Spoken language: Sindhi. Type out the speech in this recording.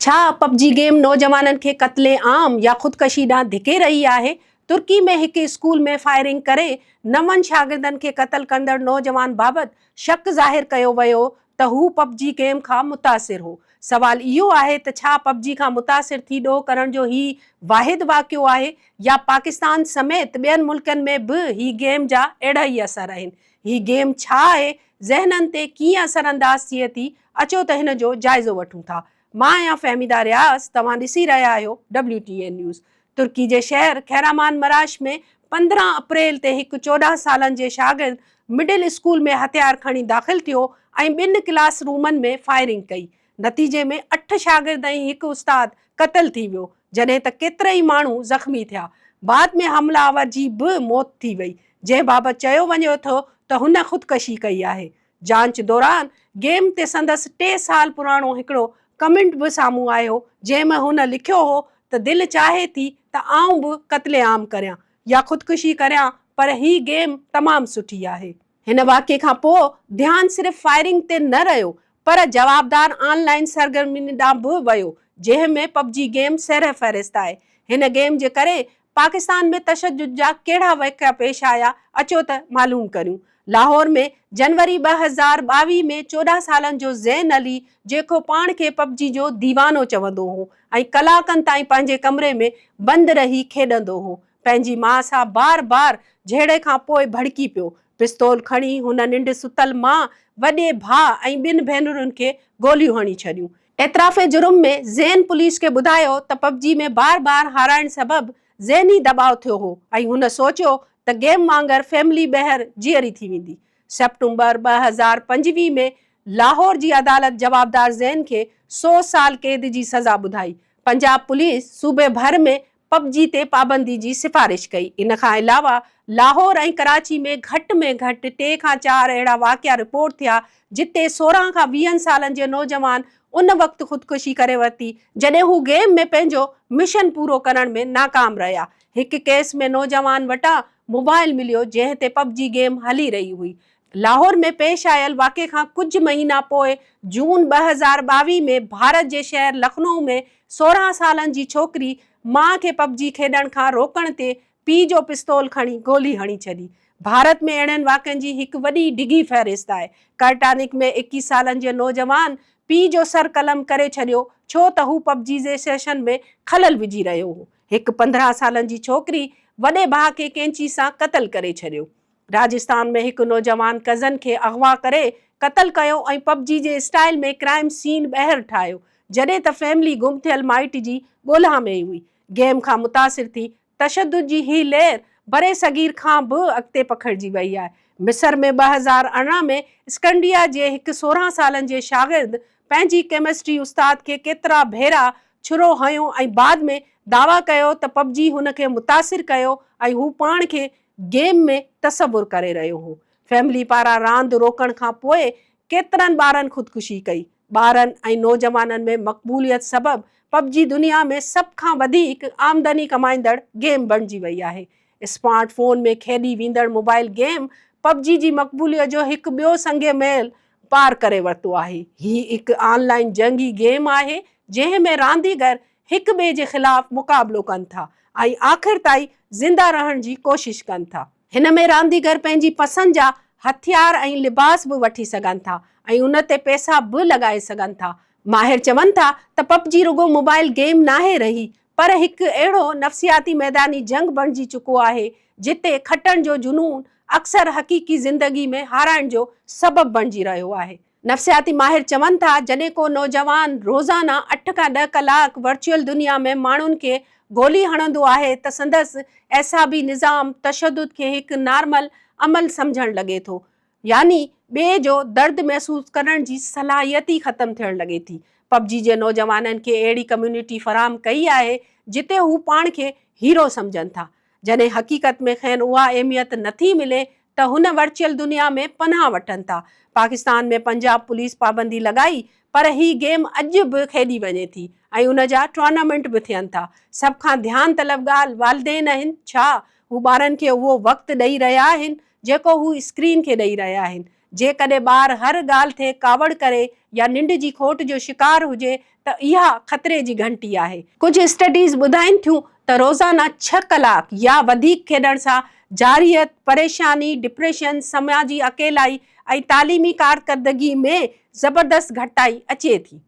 ڇا پب جي گيم نوجوانن کي قتل عام يا خودڪشي ڏانهن ڌڪي رهي آهي؟ ترڪي ۾ هڪ اسڪول ۾ فائرنگ ڪري نون شاگردن کي قتل ڪندڙ نوجوان بابت شڪ ظاهر ڪيو ويو ته هو پب جي گيم کان متاثر هو. سوال اهو آهي ته ڇا پب جي کان متاثر ٿي ڏوهه ڪرڻ جو هي واحد واقعو آهي يا پاڪستان سميت ٻين ملڪن ۾ به هي گيم جا اهڙا ئي اثر آهن؟ هي گيم ڇا آهي؟ ذهنن تي ڪيئن اثرانداز ٿئي ٿي؟ اچو ته هن جو جائزو وٺون ٿا. مان آهيان فهميده رياض، توهان ڏسي رهيا آهيو ڊبليو ٽي اين نيوز. ترڪي جي شهر خيرامان مراش ۾ 15 اپريل تي هڪ 14 سالن جي شاگرد مڊل اسڪول ۾ هٿيار کڻي داخل ٿيو ۽ ٻن ڪلاس رومن ۾ فائرنگ ڪئي. نتيجي ۾ اٺ شاگرد ۽ هڪ استاد قتل ٿي ويو، جڏهن ته ڪيترائي ماڻهو زخمي ٿيا. بعد ۾ حمله آور جي به موت ٿي وئي، جنهن بابت چيو وڃي ٿو ته هن خودڪشي ڪئي آهي. جانچ دوران گيم تي سندس ٽي سال پراڻو هڪڙو ڪمينٽ به سامهون آيو، جنهن ۾ هن لکيو هو ته دل چاهي ٿي ته آئون به قتل عام ڪريان يا خودڪشي ڪريان پر هي گيم تمام سٺي آهي. هن واقعي کان پوء ڌيان صرف فائرنگ تي نه رهيو پر جوابدار آن لائن سرگرمين ڏانهن به ويو، جنهن ۾ پب جي گيم سرفهرست آهي. هن گيم جي ڪري پاڪستان ۾ تشدد جا ڪهڙا واقعا پيش آيا، اچو ته معلوم ڪريون. لاهور ۾ جنوري 2022 ۾ 14 سالن جو زين علي جيڪو پاڻ کي پب جي جو ديوانو چوندو هو ۽ ڪلاڪن تائين پنهنجي ڪمري ۾ بند رهي کيڏندو هو، پنهنجي ماء سان بار بار جهيڙي کان پوء ڀڙڪي پيو. پستول کڻي هن ننڊ ستل ماء، وڏي ڀاء ۽ ٻن ڀينرن کي گوليون هڻي ڇڏيون. اعتراف جرم ۾ زين پوليس کي ٻڌايو ته پب جي ۾ بار بار هارائڻ سبب ذهني دٻاء ٿيو هو ۽ هن سوچيو ته گيم وانگر فيملي ٻيهر جيئري ٿي ويندي. سيپٽمبر 2025 ۾ لاهور جي عدالت جوابدار زين کي 100 سال قيد جي سزا ٻڌائي. پنجاب پوليس صوبي ڀر ۾ پب جي تي پابندي جي سفارش ڪئي. ان کان علاوه لاهور ۽ ڪراچي ۾ گهٽ ۾ گهٽ ٽي کان چار اهڙا واقعا رپورٽ ٿيا جتي 16 کان ويهن سالن جي نوجوان ان وقت خودڪشي ڪري ورتي جڏهن هو گيم ۾ پنهنجو مشن پورو ڪرڻ ۾ ناڪام رهيا. هڪ ڪيس ۾ نوجوان وٽان موبائل مليو جنهن تي پب جي گيم هلي رهي هئي. لاهور ۾ پيش آيل واقعي کان ڪجهه مهينا پوء جون 2022 ۾ ڀارت جي شهر لکنئو ۾ 16 سالن جي ڇوڪري ماء کي پب جي کيڏڻ کان روڪڻ تي پيء جو پستول کڻي گولي هڻي ڇڏي. ڀارت ۾ اهڙن واقعن جي هڪ وڏي ڊگهي فهرست آهي. ڪرٽانڪ ۾ 21 سالن جي نوجوان پيء جو سر قلم ڪري ڇڏيو ڇو ته هو پب جي جي سيشن ۾ خلل وجهي رهيو هو. هڪ 15 سالن جي ڇوڪري وڏي ڀاء کي ڪينچي سان قتل ڪري ڇڏيو. راجستان ۾ هڪ نوجوان ڪزن کي اغوا ڪري قتل ڪيو ۽ پب جي جي اسٽائل ۾ ڪرائم سين ٻيهر ٺاهيو، جڏهن ته فيملي گم ٿيل مائٽ جي ڳولها ۾ هئي. گيم کان متاثر ٿي تشدد جي هي لهر برصغير کان به اڳتي پکڙجي وئي آهي. مصر ۾ 2018 ۾ اسڪنڊيا جي هڪ 16 سالن جي شاگرد پنهنجي ڪيمسٽري استاد کي ڪيترا ڀيرا ڇرو هنيو ۽ بعد ۾ دعويٰ ڪيو ته پب جي هن کي متاثر ڪيو ۽ هو پاڻ کي گيم ۾ تصور ڪري رهيو هو. فيملي پاران راند روڪڻ کان پوء ڪيترن ٻارن خودڪشي ڪئي. ٻارن ۽ نوجوانن ۾ مقبوليت سبب پب جي دنيا ۾ سڀ کان وڌيڪ آمدني ڪمائيندڙ گيم بڻجي وئي آهي. اسمارٽ فون ۾ کيڏي ويندڙ موبائل گيم پب جي جي مقبوليت جو هڪ ٻيو سنگ ميل پار ڪري ورتو آهي. هي هڪ آن لائن جنگي گيم آهي جنهن ۾ رانديگر هڪ ٻئي جي خلاف مقابلو ڪن ٿا ۽ آخر تائين زنده رهڻ جي ڪوشش ڪن ٿا. هن ۾ رانديگر پنهنجي پسند جا هٿيار ۽ لباس به وٺي سگهن ٿا ۽ ان تي پئسا به لڳائي سگهن ٿا. ماهر چون ٿا ته پب جي رڳو موبائل گيم ناهي رهي پر هڪ اهڙو نفسياتي ميداني جنگ بڻجي چڪو آهي جتي کٽڻ جو جنون اڪثر حقيقي زندگي ۾ هارائڻ جو سبب بڻجي رهيو آهي. نفسياتي ماهر چون ٿا جڏهن ڪو نوجوان روزانه اٺ کان ڏهه ڪلاڪ ورچوئل دنيا ۾ ماڻهن کي گولي هڻندو آهي ته سندس اعصابي نظام تشدد کي هڪ نارمل عمل سمجهڻ لڳي ٿو يعني ٻئي جو درد محسوس ڪرڻ جي صلاحيت ئي ختم ٿيڻ لڳي ٿي. پب جي جي نوجوانن کي اهڙي ڪميونٽي فراهم ڪئي آهي جتي هو پاڻ کي هيرو سمجهن ٿا جڏهن حقيقت ۾ کين اها اهميت نٿي ملي ته هن ورچيل دنيا ۾ پناهه وٺن ٿا. پاڪستان ۾ پنجاب پوليس پابندي لڳائي پر هي گيم اڄ به کيڏي وڃي ٿي ۽ ان جا ٽورنامينٽ به ٿين ٿا. سڀ کان ڌيان طلب ڳالهه والدين آهن، ڇا هو ٻارن کي اهو وقت ڏئي رهيا آهن جيڪو هو اسڪرين کي ڏئي رهيا آهن؟ جيڪڏهن ٻار هر ڳالهه تي ڪاوڙ ڪري يا ننڊ جي کوٽ جو شڪار هجي ته اها خطري جي گهنٽي آهي. ڪجهه اسٽڊيز ٻڌائين ٿيون ته روزانه ڇهه ڪلاڪ يا وڌيڪ کيڏڻ سان جارحيت، پريشاني، ڊپريشن، سماجي اڪيلائي ۽ تعليمي ڪارڪردگي ۾ زبردست گهٽتائي اچي ٿي.